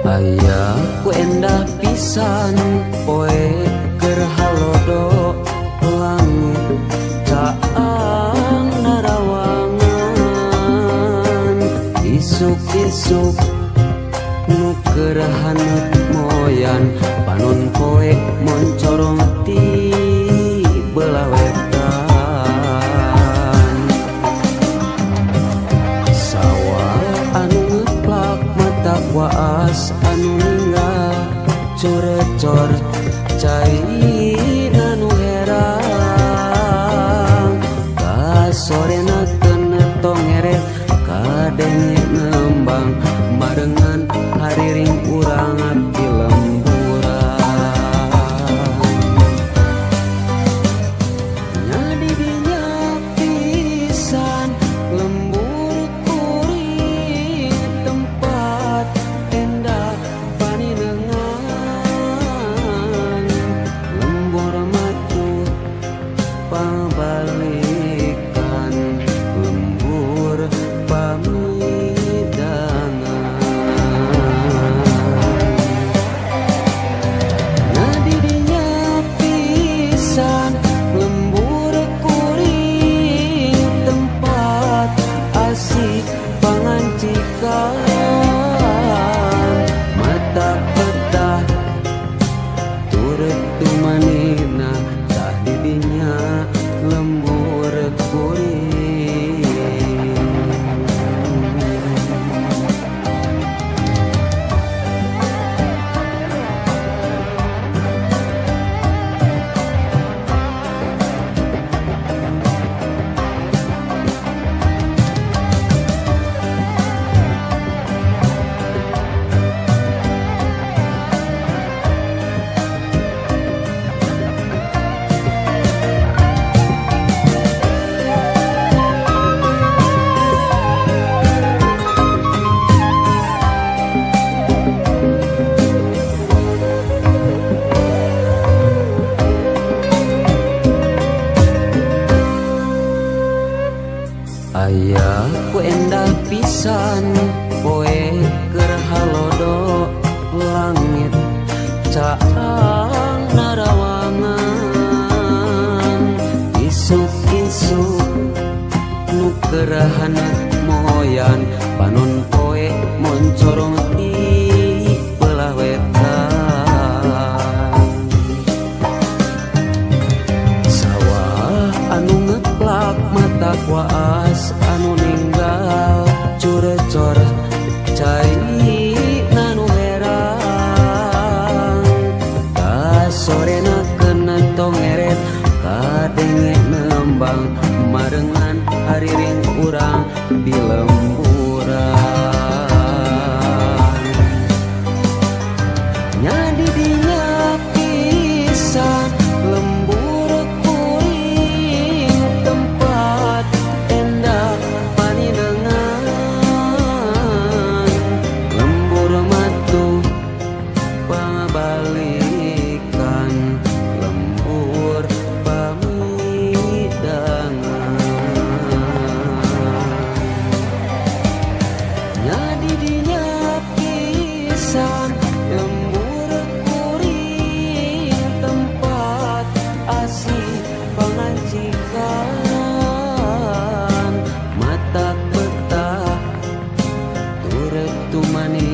Aya ku endah pisan poe keur halodo langit caang narawangan isuk-isuk nu keur haneut moyan panon poe moncorong ti belah wetan sawah anu ngeplak mata waas anu ninggal corecor cai anu herang kasorena keun tongeret kadenge nembang barengan hariring urang di lemburan nya di dinya pisan lembur kuring tempat endah paninengan lembur matu pabalikan lembur pamidangan nya di dinya pisan lembur kuring tempat asik pangancikan mata petah turut tumanina tah di dinya lembur kuring. Aya ku endah pisan poe keur halodo langit caang narawangan isuk-isuk nu keur haneut moyan panon poe moncorong ti belah wetan sawah anu ngeplak mata waas anu ninggal curecor cai nanu herang kasorena keuna tongeret kadenge nembang marengan hariring urang di lemburan nya di dinya pisan lembur kuring tempat endah paninengan lembur matu pabalikan lembur pamidangan nya di dinya pisan lembur kuring tempat asih pangancikan mata petah turut tumanina.